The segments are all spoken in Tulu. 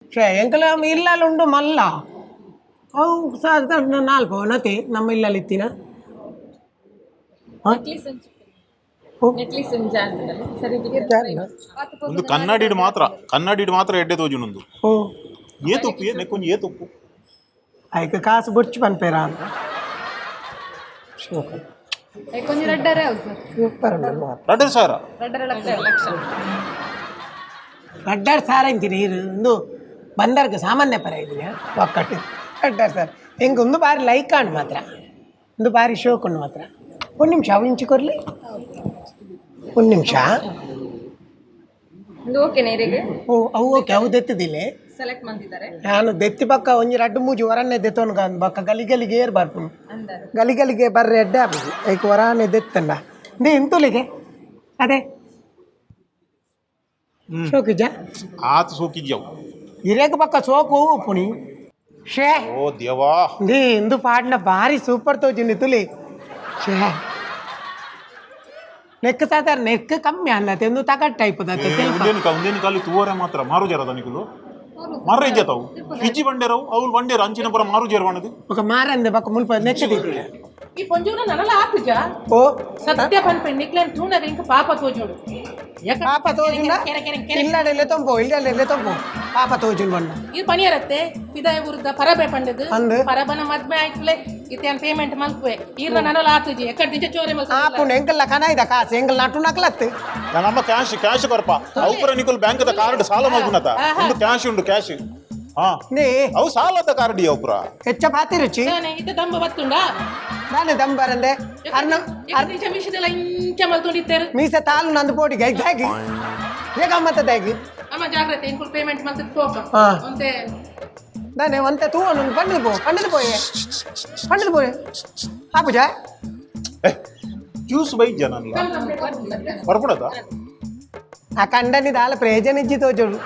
ಛೇ, ಎಂಕಲ ಇಲ್ಲಲ್ಲಿ ಉಂಡು ಮಲ್ಲ. ಅವು ಸಾಧಾರಣ 4 ಪವನತೆ ನಮ್ಮ ಇಲ್ಲಲ್ಲಿ ಇತ್ತಿನ. ನೆಕ್ಲಿಸ್ ನೆಕ್ಲಿಸ್ ಸರಿ. ಒಂದು ಕನ್ನಡಿಡ್ ಮಾತ್ರ, ಕನ್ನಡಿಡ್ ಮಾತ್ರ ಎಡ್ಡೆ ತೋಜುನೊಂದು. ಓ. ಏ ತುಪ್ಪು, ಏ ನೆಕ್ಕೊಂಜಿ, ಏ ತುಪ್ಪು. ಐಕ್ ಕಾಸು ಬೊಚ್ಚು ಪನ್ಪೇರ ಅಂತ. ಶೋಕ. ಕೊಂಚ ರಡ್ಡರೆ ಹೌದು ಸರ್. ಸೂಪರ್ ಉಂಡು ಮಾತ್ರ. 2,500. 2.5 ಲಕ್ಷ. 2,500 ಇಂಚಿನ ನೀರು ಒಂದು ಬಂದರ್ಗ ಸಾಮಾನ್ಯ ಪರ ಇದೀನಿ ಒಕ್ಕಟ್ಟು 2,500 ಹೆಂಗೆ ಒಂದು ಬಾರಿ ಲೈಕ್ ಆಂಡ್ ಮಾತ್ರ, ಒಂದು ಬಾರಿ ಶೋಕ್ ಉಂಡು ಮಾತ್ರ. ಒಂದು ನಿಮಿಷ, ಅವು ಇಂಚು ಕೊರ್ಲಿ, ಒಂದು ನಿಮಿಷ. ಒಂದು ಓಕೆ ನೇರಿಗೆ. ಓ, ಅವು ಓಕೆ, ಅವು ದೆತ್ತದಿಲ್ಲ. ಸೆಲೆಕ್ಟ್ ಬಂದಿದ್ದಾರೆ. ನಾನು ದೆತ್ತಿ ಪಕ್ಕ ಒಂಜಿ ರಡ್ಡು ಮೂಜಿ ವರನ್ನೇ ದೆತ್ತೋನು ಬಕ್ಕ ಗಲಿ ಗಲಿಗೆ ಏರ್ ಬರ್ಪುನು. ಅಂದರು. ಗಲಿ ಗಲಿಗೆ ಬರ್ರೆ ಎಡ್ಡೆ ಆಪುಜಿ, ಐಕ್ ವರಾನೆ ದೆತ್ತಂಡ ನೇ ಇಂತುಲಿಗೆ ಅದೇ ಶೋಕಿಜ. ಆತ ಸೋಕಿದ್ಯವು. ಇರೇಗ ಪಕ್ಕ ಸೋಕು ಉಪ್ಪುಣಿ ಶೇ. ಓ ದೇವಾ. ನೀ ಇಂದು ಪಾಡ್ನ ಭಾರಿ ಸೂಪರ್ ತೋಜಿನಿ ತುಲಿ. ಶೇ, ನೆಕ್ ಸಾಧಾರಣ ನೆಕ್ ಕಮ್ಮಿ ಅಲ್ಲತೆ ಒಂದು ತಗಟ್ ಟೈಪ್. ಉಂದೇನು ಉಂದೇನು ಕಾಲಿ ತೂವರೆ ಮಾತ್ರ ಮಾರು ಜರದ ನಿಕುಲು ಮಾರ ಇಜ್ಜತಾವು ಇಜ್ಜಿ ಬಂಡೇರವು ಅವ್ಲು ಬಂಡೇರು ಅಂಚಿನ ಪುರ ಮಾರು ಜೇರು ಬಣ್ಣದು. ఒక ಮಾರಂದೆ ಪಕ್ಕ ಮುಲ್ಪ ನೆಕ್ ದೀಪಿಲ್ಲ. ಈ ಪೊಂಜುನ ನನಲ ಆಪುಜ. ಓ. ಸತ್ಯ ಪನ್ಪೆ, ನಿಕ್ಲೆನ್ ತೂನಗ ಇಂಕ ಪಾಪ ತೋಜೋಡು. ಪಾಪ ತೋಜುಂಡ. ಕೆರೆ ಕೆರೆ ಕೆರೆ. ಇಲ್ಲಡೆಲ್ಲೆ ತೊಂಪೋ, ಇಲ್ಲಡೆಲ್ಲೆ ತೊಂಪೋ, ಪಾಪ ತೋಜುಂಡು ಬಣ್ಣ. ಈ ಪನಿಯರತ್ತೆ ಪಿದಾಯ ಉರುದ ಪರಬೆ ಪಂಡದು. ಅಂದ್. ಪರಬನ ಮದ್ಮೆ ಆಯ್ತಲೆ ಇತ್ತೆ ಪೇಮೆಂಟ್ ಮಲ್ಪುವೆ. ಈರ್ನ ನನಲ ಆತುಜಿ ಎಕ್ಕಡ ದಿಂಚ ಚೋರೆ ಮಲ್ತು. ಆಪುಂಡು, ಎಂಕಲ್ಲ ಕನ ಇದ ಕಾಸು ಎಂಕಲ್ ನಟು ನಕಲತ್ತು. ನಮ್ಮ ಕ್ಯಾಶ್ ಕ್ಯಾಶ್ ಕೊರಪ ಅವು ನಿಕುಲ್ ಬ್ಯಾಂಕ್ದ ಕಾರ್ಡ್ ಸಾಲ ಮಲ್ಪುನತ ಒಂದು ಕ್ಯಾಶ್ ಉಂಡು, ಕ್ಯಾಶ್ ಹಾ. ನೇ. ಅವು ಸಾಲದ ಕಾರ್ಡ್ ಅವು ಪುರ. ಹೆಚ್ಚ ಪಾತಿರುಚಿ. ಇತ್ತೆ ದಂಬ ಬತ್ತುಂಡ. ನಾನು ದಂಬರಂದೆ ಅರ್ನ. ಎಕ್ಕಡ ದಿಂಚ ಮಿಷದೆಲ್ಲ ಇಂಚ ಮಲ್ತೊಂಡಿತ್ತೇರು. ಮೀಸೆ ತಾಲು ನಂದು ಪೋಟಿಗೆ ದಾಗಿ ಹೇಗಮ್ಮತ್ತ ದಾಗಿ. ಅಮ್ಮ ಜಾಗ್ರತೆ, ಇಂಕುಲ್ ಪೇಮೆಂಟ್ ಮಲ್ತು ಪೋಕ. ಹಾ. ಒಂತೆ. ದಾನೆ ಒಂತೆ ತೂವನು ಪಂಡದು ಪೋ, ಪಂಡದು ಪೋಯೆ, ಪಂಡದು ಪೋಯೆ ಆಪುಜ. ಏ ಜ್ಯೂಸ್ ಬೈಜ ನನ್ನ ಬರ್ಪುಣದ. ಆ ಕಂಡನಿ ದಾಲ ಪ್ರಯೋಜನ ಇಜ್ಜಿ ತೋಜೋಡು,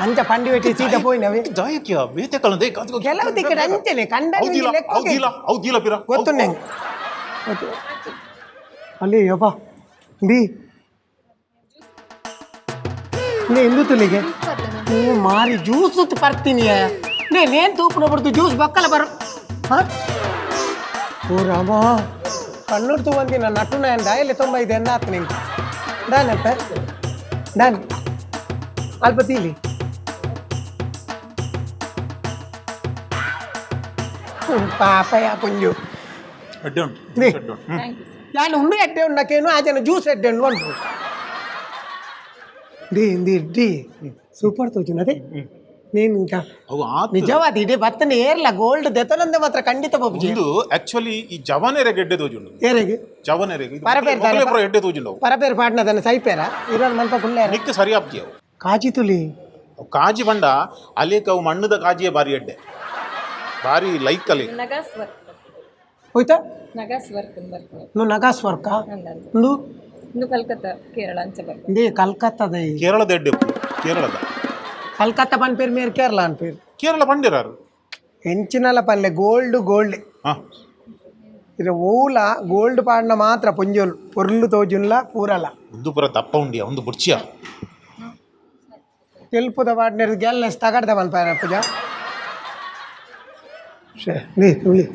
ಅಂಚ ಪಂಡಿ ವೆಟ್ಟಿ ಸೀದಾ ಪೋಯಿನವೆ. ಜಾಯಕ್ಯ ಬೇತೆ ಕಲಂದೆ. ಕೆಲವು ತಿಕ್ಕಡೆ ಅಂಚನೆ ಕಂಡನಿ ಹೌದಿಲ್ಲ. ಲೆಕ್ಕ. ಹೌದಿಲ್ಲ, ಹೌದಿಲ್ಲ ಪಿರ. ಗೊತ್ತು ನಂಗೆ, ಗೊತ್ತು. ಅಲ್ಲಿ ಯಪ್ಪ ಬಿ ನೇ ಎಂದು ತುಲಿಗೆ ಹ್ಞೂ ಮಾರಿ ಜ್ಯೂಸ್ ಪರ್ತೀನಿ. ನೇ ನೇನು ತೂಪುನ ಬಡ್ದು ಜ್ಯೂಸ್ ಬಕ್ಕಲ ಬರ. ಹಾಂ, ಓ ರಾಮ, ಕಣ್ಣೂರು ತೂವಂದಿನ ನಟುನ ಡಾಯಲ್ಲಿ ತುಂಬ ಇದೆ ಎಂದ ಆತು ನಿಂಗೆ. ದಾನಪ್ಪ ದಾನ್ ಅಲ್ಪ ತೀಲಿ. ಪಾಪಯ ಪುಂಜು. ಎಡ್ಡೆ ಉಂಟು. ನೇ. ಎಡ್ಡೆ ಉಂಟು. ಹ್ಮ್. ನಾನು ಉಂಡು ಎಡ್ಡೆ ಉಂಡಕೇನು ಆ ಜನ ಜ್ಯೂಸ್ ಎಡ್ಡೆ ಉಂಡು ಉಂಟು. ಡಿ ಡಿ ಡಿ ಸೂಪರ್ ತೋಜುನ ಅದೇ ನೀನು ಈಗ. ಅವು ಆತು. ನಿಜವಾದ ಇಡೀ ಬತ್ತನೆ ಏರ್ಲ ಗೋಲ್ಡ್ ದೆತನಂದೆ ಮಾತ್ರ ಖಂಡಿತ ಬಾಬುಜಿ. ಒಂದು ಆಕ್ಚುಲಿ ಈ ಜವನೆರೆ ಗೆಡ್ಡೆ ತೋಜುಂಡು. ಏರೆಗೆ? ಜವನೆರೆಗೆ ಇದು. ಪರಪೇರ್ ಮೊಗಲೇ ಪುರ ಎಡ್ಡೆ ತೋಜುಂಡು ಅವು. ಪರಪೇರು ಪಾಟ್ನದನ್ನ ಸೈಪೇರ ಇರೋನ್ ಮಲ್ಪ ಕುಲ್ಲೇರ. ನಿಕ್ ಸರಿ ಆಪ್ಜಿ ಅವು. ಕಾಜಿ ತುಲಿ. ಅವು ಕಾಜಿ ಬಂಡ ಅಲೇಕ ಅವು ಮಣ್ಣದ ಕಾಜಿಯೇ ಬಾರಿ ಎಡ್ಡೆ, ಬಾರಿ ಲೈಕ್ ಅಲೇಕ್. ನಗಾಸ್ ವರ್ಕ್. ಹೋಯ್ತಾ. ನಗಾಸ್ ವರ್ಕ್ ಬರ್ಪುಂಡು. ನು ನಗಾಸ್ ವರ್ಕ. ಅಂದಂದು. ಒಂದು. ಇಂದು ಕಲ್ಕತ್ತಾ ಕೇರಳ ಅಂಚ ಬರ್ಪುಂಡು. ಇಂದೇ ಕಲ್ಕತ್ತಾದ ಈ. ಕೇರಳದ ಎಡ್ಡೆ ಉಪ್ಪು, ಕೇರಳದ. ಕಲ್ಕತ್ತಾ ಪನ್ಪೇರು ಮೇರ್ ಕೇರಳ ಅನ್ಪೇರು. ಕೇರಳ ಬಂಡಿರಾರು. ಎಂಚಿನಲ ಪಲ್ಲೆ ಗೋಲ್ಡ್ ಗೋಲ್ಡ್. ಹಾ. ಇದು ಓಲ ಗೋಲ್ಡ್ ಪಾಡ್ನ ಮಾತ್ರ ಪೊಂಜೋಲು ಪೊರ್ಲು ತೋಜುನ್ಲ ಪೂರಲ. ಒಂದು ಪುರ ದಪ್ಪ ಉಂಡಿಯ ಒಂದು ಬುಡ್ಚಿಯ. ತೆಲ್ಪುದ ಪಾಡ್ನೆರ್ ಗೆಲ್ನೆಸ್ ತಗಡ್ದ ಮಲ್ಪಾರ ಪೂಜಾ ಶೇ ನೀ ತುಳಿ.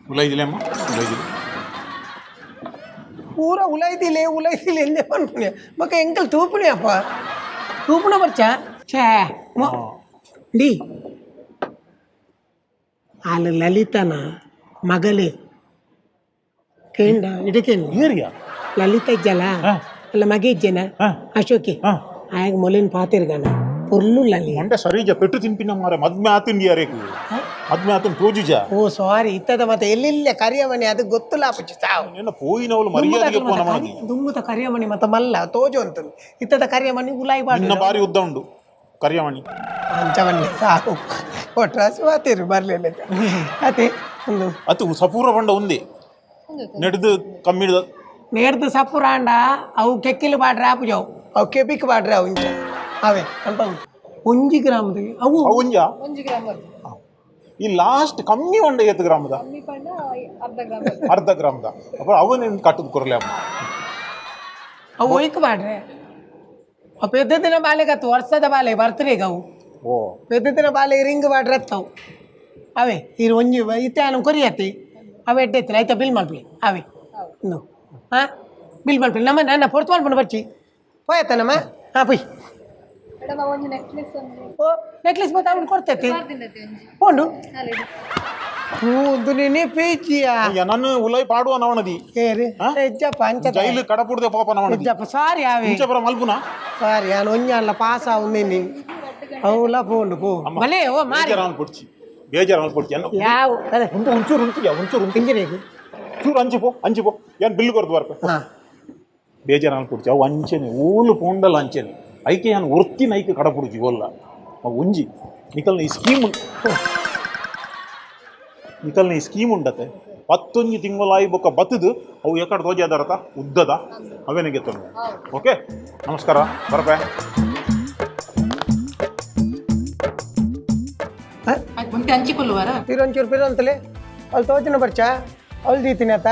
ಉಲೈದಿಲ್ಲ ಅಮ್ಮ, ಉಲೈದಿಲ್ಲ. ಪೂರ ಉಲೈದಿಲೆ ಉಲೈದಿಲೆ ಎಂದೇ ಪನ್ಪುನೆ ಮಕ್ಕ ಎಂಕಲ್ ತೂಪುನೆ ಅಪ್ಪ ತೂಪುನ ಬರ್ಚ ಛೇ ಮೊ ಡಿ ಆಲ ಲಲಿತನ ಮಗಲೇ ಕೇಂಡ ಇಡಕೇನು. ಏರಿಯಾ. ಲಲಿತ ಇಜ್ಜಲ ಅಲ್ಲ ಮಗ ಇಜ್ಜನ. ಹಾ. ಅಶೋಕಿ. ಹಾ. ಆಯಗ್ ಮೊಲಿನ ಪಾತಿರ್ಗನ ಪೊರ್ಲು ಲಲಿ. ಮಂಡೆ ಸರಿಜ ಪೆಟ್ಟು ತಿನ್ಪಿನ ಮಾರೆ ಮದ್ಮೆ ಆತಿಂಡಿ ಯಾರೇಕು ಮದ್ಮೆ ಆತನ್ ತೋಜುಜ. ಓ ಸಾರಿ, ಇತ್ತದ ಮತ್ತೆ ಎಲ್ಲೆಲ್ಲ ಕರಿಯಮಣಿ ಅದು ಗೊತ್ತುಲ್ಲ ಆಪುಜಿ ಸಾವು. ನಿನ್ನ ಪೋಯಿನವಳು ಮರ್ಯಾದೆಗೆ ಪೋನ ಮಣದಿ. ದುಮ್ಮುತ ಕರಿಯಮಣಿ ಮತ್ತೆ ಮಲ್ಲ ತೋಜು ಅಂತ ಇತ್ತದ ಕರಿಯಮಣಿ ಉಲಾಯಿ ನಿನ್ನ ಬಾಡು. ಬಾರಿ ಉದ್ದ ಉಂಡು ಕರಿಯಮಣಿ. ಅಂಚವನ್ನೇ ಸಾಕು ಒಟ್ರಾಸಿ ಮಾತಿರು ಬರಲಿಲ್ಲ ಅದೇ ಒಂದು. ಅದು ಸಪೂರ ಬಂಡ ಒಂದೇ ನಡೆದು ಕಮ್ಮಿಡ್ದ. ನೇರ್ದು ಸಪುರಾಂಡ ಅವು ಕೆಕ್ಕಿಲು ಬಾಡ್ರೆ ಆಪುಜವು, ಅವು ಕೆಬಿಕ್ ಬಾಡ್ರೆ ಅವು ಇಂಚ ಅವೇ ಅಲ್ಪ 1 ಗ್ರಾಮದ ಅವು. ಅವು ಒಂಜ. 1 ಗ್ರಾಮ್ ಬರ್ಪುಂಡು. ಈ ಲಾಸ್ಟ್ ಕಮ್ಮಿ ಒಂಡ ಏತ್ ಗ್ರಾಮದ? ಕಮ್ಮಿ ಪಂಡ ಅರ್ಧ ಗ್ರಾಮ್ ಬರ್ಪುಂಡು. ಅರ್ಧ ಗ್ರಾಮದ ಅಪ್ಪ ಅವನೇನು ಕಟ್ಟದ ಕೊರಲೆ ಅಮ್ಮ. ಅವು ಒಯ್ಕ್ ಬಾಡ್ರೆ ಪೆದ್ದ ದಿನ ಬಾಲೆಗತ್ತು ವರ್ಷದ ಬಾಲೆ ಬರ್ತಡೇಗೆ ಅವು. ಓ. ಪೆದ್ದ ದಿನ ಬಾಲೆ ರಿಂಗ್ ಬಾಡ್ರೆ ಎತ್ತವು ಅವೇ. ಇರು ಒಂಜಿ ಇತ್ತೆ ಆನು ಕೊರಿಯತ್ತಿ ಅವೆ ಎಡ್ಡೆ ಆಯ್ತಾ? ಬಿಲ್ ಮಲ್ಪಲಿ ಅವೇ ಇಂದು. ಹಾಂ, ಬಿಲ್ ಮಲ್ಪಲಿ. ನಮ್ಮ ನನ್ನ ಪೊರ್ತು ಮಲ್ಪುಂಡು ಬರ್ಚಿ ಪೋಯತ್ತ ನಮ್ಮ. ಹಾಂ, ಪೊಯ್. ಮೇಡಮ್, ಒಂದು ನೆಕ್ಲೆಸ್ ಒಂದು. ಓ, ನೆಕ್ಲೆಸ್ ಮತ್ತೆ ಅವನು ಕೊಡ್ತೈತಿ. ಬಾರ್ದಿನತೆ ಒಂಜಿ. ಪೋಂಡು. ಅಲ್ಲ. ಹೂದು ನೀನೆ ಪೇಜಿಯ. ಅಯ್ಯ, ನನ್ನ ಉಲೈ ಪಾಡುವ ನವಣದಿ. ಏರಿ. ಹಾ? ಹೆಜ್ಜಪ್ಪ ಅಂಚ. ಜೈಲು ಕಡಪುಡ್ದೆ ಪಾಪ ನವಣದಿ. ಹೆಜ್ಜಪ್ಪ, ಸಾರಿ ಆವೆ. ಇಂಚ ಪರ ಮಲ್ಪುನ. ಸಾರಿ, ನಾನು ಒಂಜಿ ಅಲ್ಲ ಪಾಸ್ ಆವು ನೀ. ಅವುಲ ಪೋಂಡು ಪೋ. ಭಲೇ ಓ ಮಾರಿ. ಬೇಜಾರು ಅನ್ಕೊಡ್ಚಿ, ಬೇಜಾರು ಅನ್ಕೊಡ್ಚಿ ಅನ್ನ. ಯಾವ ಅದೇ. ಉಂಟು, ಒಂಚೂರು ಉಂಟು, ಒಂಚೂರು ಉಂಟು. ಇಂಜಿನಿಯರ್. ಚೂರು ಅಂಚಿ ಪೋ, ಅಂಚಿ ಪೋ. ಏನ್ ಬಿಲ್ ಕೊರ್ದು ಬರ್ಪ. ಹಾಂ. ಬೇಜಾರು ಅನ್ಕೊಡ್ಚಿ. ಅವು ಅಂಚೆನೆ ಓಲು ಪೋಂಡಲ ಅಂಚೆನೆ. ಐಕೆ ಯಾನ್ ಒರ್ತಿನ ಐಕೆ ಕಡಪುಡುಜಿ ಒಲ್ಲ. ಅವು ಒಂಜಿ ನಿಕಲ್ನ ಈ ಸ್ಕೀಮ್, ನಿಕಲ್ನ ಈ ಸ್ಕೀಮ್ ಉಂಡತೆ. ಪತ್ತೊಂಜಿ ತಿಂಗಳಾಯಿ ಬೊಕ್ಕ ಬತ್ತದು ಅವು ಎಕಡೆ ತೋಜಾದರತ ಉದ್ದದ ಅವೇನಿಗೆ ತೊಂದರೆ. ಓಕೆ, ನಮಸ್ಕಾರ, ಬರಪೆ. ಆಯ್ತು, ಮುಂತೆ ಹಂಚಿ ಕೊಲ್ಲುವಾರ. ಪಿರೊಂಚೂರು ಪಿರೊಂತಲೆ ಅಲ್ಲಿ ತೋಚಿನ ಬರ್ಚಾ. ಅಲ್ಲಿ ದೀತೀನಿ ಆತ.